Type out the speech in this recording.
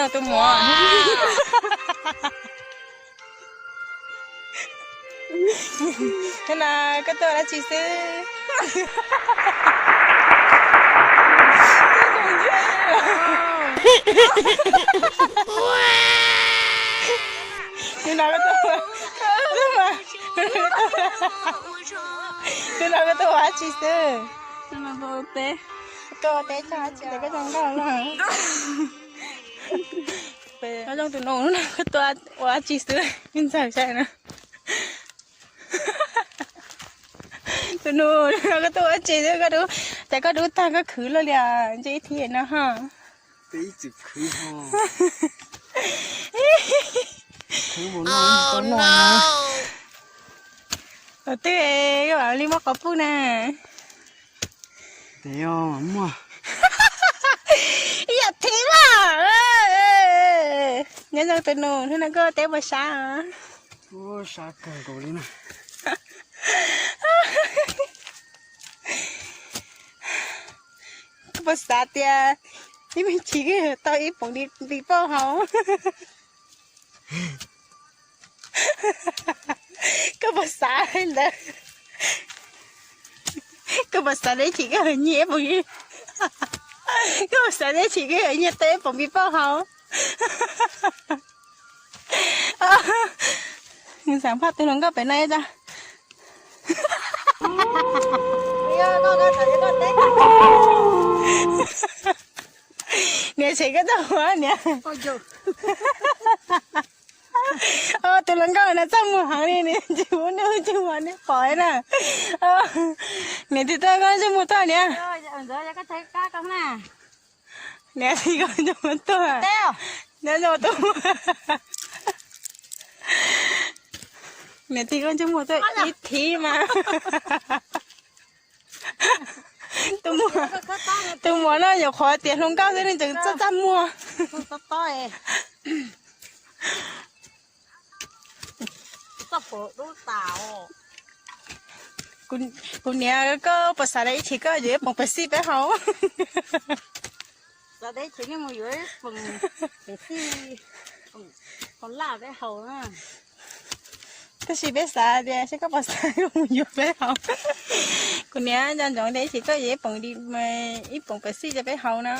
Tus muam. Hnub no koj tuaj ua dab tsi xwb? Hnub no koj tuaj, hnub no koj tuaj ua dab tsi xwb? Tuaj ua teb, tuaj ua teb tso dab tsi los koj zoo nkauj na. Koj zoo tus nus, hnub no koj tuaj ua dab tsi xwb? Ntxawm saib na. Tus nus, hnub no koj tuaj ua dab tsi xwb? Koj dub, cas koj dub tag koj khwv luaj li ntshe ib thib no ho. Tus twg li muaj quas puj na. Ib yam thib mas. Nyob zoo tus nus, hnub no koj teb puas sab? Koj puas xav tias ib me chim koj yuav tau ib poom npis pauj haus? Koj puas xav li ntawd? Koj puas xav tias ib chim koj yuav nyiag ib poom, koj puas xav tias ib chim koj yuav nyiag tau ib poom npis pauj haus? Xav phaj tus hluas nkauj pem no ib tag. Niam, tseem koj txoj huab niam. Tus hluas nkauj no txaj muag heev li, niam, tsis muaj nub tsis muaj neb pom na. Niam, tig tuaj koj ntsej muag tuaj niam. Niam, tig koj ntsej muag tuaj. Niam, tig koj ntsej muag tuaj ib thib mas. Tus muam no nyuam qhuav tias hluas nkauj xwb nws tseem txaj txaj muag. Kuv niam, koj puas xav tias ib chim koj yuav ib poom pes xij peb haus? Tab sis peb xav tias seb koj puas xav koj mus yuav peb haus. Kuv niam, nco ntsoov tias ib chim koj yuav ib poom, ib poom pes xij rau peb haus na.